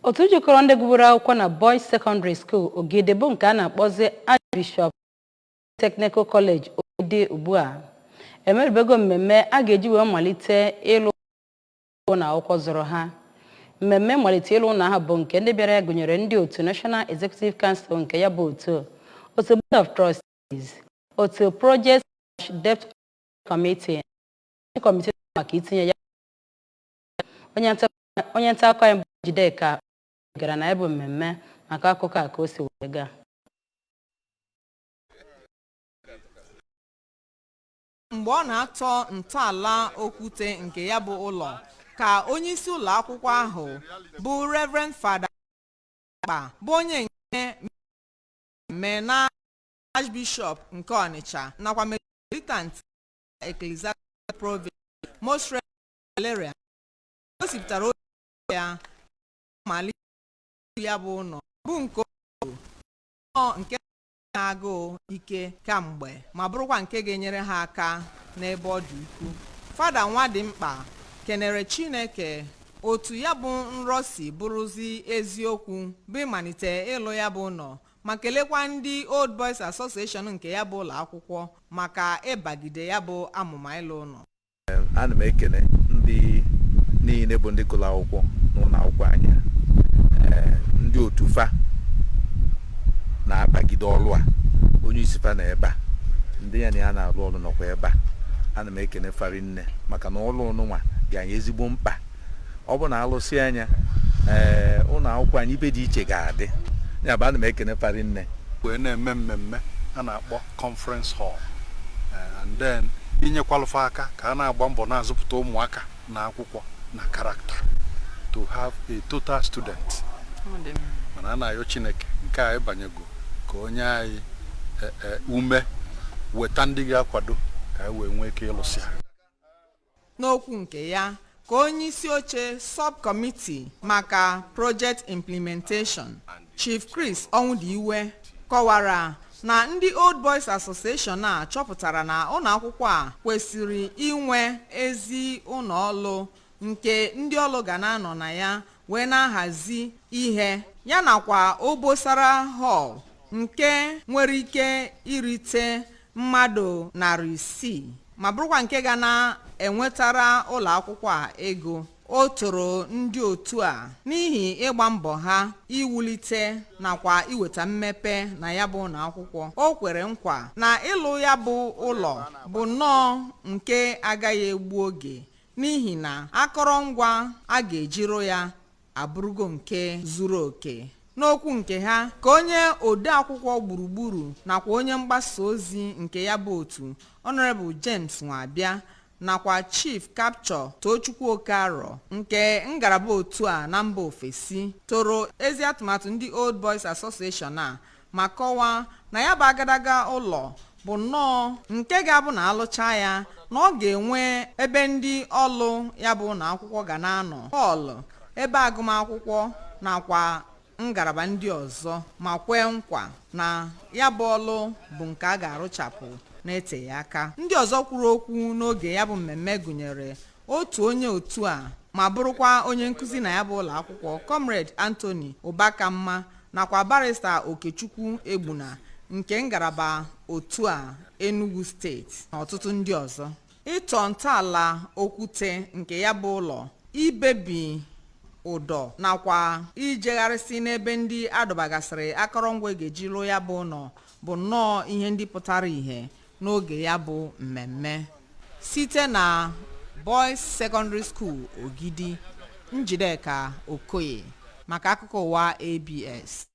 Otu jikọrọ ndị gụburu akwụkwọ na Boys Secondary School Ogidi, bụ nke a na-akpọzi Archbishop Technical College Ogidi ugbu a, emerubego mmemme a ga-eji wee malite ịlụ ụlọ akwụkwọ zụrụ ha. Mmemme mmalite ịlụ ụlọ ahụ bụ nke ndị bịara ya gụnyere ndị otu National Executive Council nke ya bụ otu, otu Board of Trustees, otu Project Debt Committee, kọmitii maka itinye ya. Onye nta akụkọ anyị bụ Njideka gara na ya bụ mmemme maka akụkọ a ka o si wee gaa. Mgbe ọ na-atọ ntọala okwute nke ya bụ ụlọ, ka onyeisi ụlọ akwụkwọ ahụ bụ Reverend Fada Mkpa, bụ onye nke mmemme na Archbishop nke Ọnịcha nakwa Metropolitan Ecclesiastical Province, Most Reverend Valerian, gosipụtara obi ya malite ya bụ ụlọ, bụ nke nke na-agụụ ike kamgbe ma bụrụkwa nke ga-enyere ha aka n'ebe ọ dị ukwuu. Fada Nwadimkpa kenere Chineke otu ya bụ nrọ si bụrụzi eziokwu, bụ ịmalite ịlụ ya bụ ụlọ, ma kelekwa ndị Old Boys Association nke ya bụ ụlọ akwụkwọ maka ịbagide ya bụ amụma ịlụ ụlọ. Ana m ekene ndị niile bụ ndị gụrụ akwụkwọ n'ụlọ akwụkwọ anyị, ndị otu fa na-abagide ọrụ a. Onye isi fa na ebe a, ndị ya na ya na-arụ ọrụ nọkwa ebe a. Ana m ekene fa rinne maka na ọrụ ụnụnwa dị anyị ezigbo mkpa. Ọ bụ na alụsị anya ee ụlọ akwụkwọ anyị, ibe dị iche ga-adị. Ya bụ, ana m ekene fa rinne. Wee na-eme mmemme a na-akpọ conference hall, and then inyekwalụfa aka ka a na-agba mbọ na-azụpụta ụmụaka na akwụkwọ na character, to have a total student. Mana a na-ayọ Chineke nke a ịbanyego ka onye anyị ume weta ndị ga-akwado ka anyị wee nwee ike ịlụsị ya. N'okwu nke ya, ka onye isi oche sub-committee maka project implementation, Chief Chris Ọnwụdiwe, kọwara na ndị Old Boys Association a chọpụtara na ụlọ akwụkwọ a kwesịrị inwe ezi ụlọ ọlụ nke ndị ọlụ ga na-anọ na ya wee na-ahazi ihe ya, nakwa obosara hall nke nwere ike irite mmadụ 600, ma bụrụkwa nke ga na-enwetara ụlọ akwụkwọ a ego. O toro ndị otu a n'ihi ịgba mbọ ha iwulite nakwa iweta mmepe na ya bụ ụlọ akwụkwọ. O kwere nkwa na ịlụ ya bụ ụlọ bụ nnọọ nke agaghị egbu oge, n'ihi na akọrọngwa a ga-ejirụ ya abụrụgo nke zuru oke. N'okwu nke ha, ka onye ode akwụkwọ gburugburu nakwa onye mgbasa ozi nke ya bụ otu, Honorable James Nwabia, nakwa Chief Capture Tochukwu Okaro nke ngalaba otu a na mba ofesi, toro ezi atụmatụ ndị Old Boys Association a, ma kọwaa na ya bụ agadaga ụlọ bụ nnọọ nke ga-abụ na alụcha ya, na ọ ga-enwe ebe ndị ọlụ ya bụ ụlọ akwụkwọ ga na-anọ, hall ebe agụmakwụkwọ nakwa ngalaba ndị ọzọ, ma kwee nkwa na ya bụ ọlụ bụ nke a ga-arụchapụ na-eteghị aka. Ndị ọzọ kwuru okwu n'oge ya bụ mmemme gụnyere otu onye otu a ma bụrụkwa onye nkụzi na ya bụ ụlọ akwụkwọ, Comrade Anthony Ụbakamma, nakwa Barrister Okechukwu Egbuna nke ngalaba otu a Enugu Steeti, na ọtụtụ ndị ọzọ. Ịtọ ntọala okwute nke ya bụ ụlọ, ibebi ụdọ nakwa ijegharịsị n'ebe ndị adọbagasịrị akọrọngwa ga-eji lụọ ya bụ ụlọ bụ nnọọ ihe ndị pụtara ìhè n'oge ya bụ mmemme. Site na Boys Secondary School Ogidi, Njideka Okoye maka akụkọ ụwa ABS.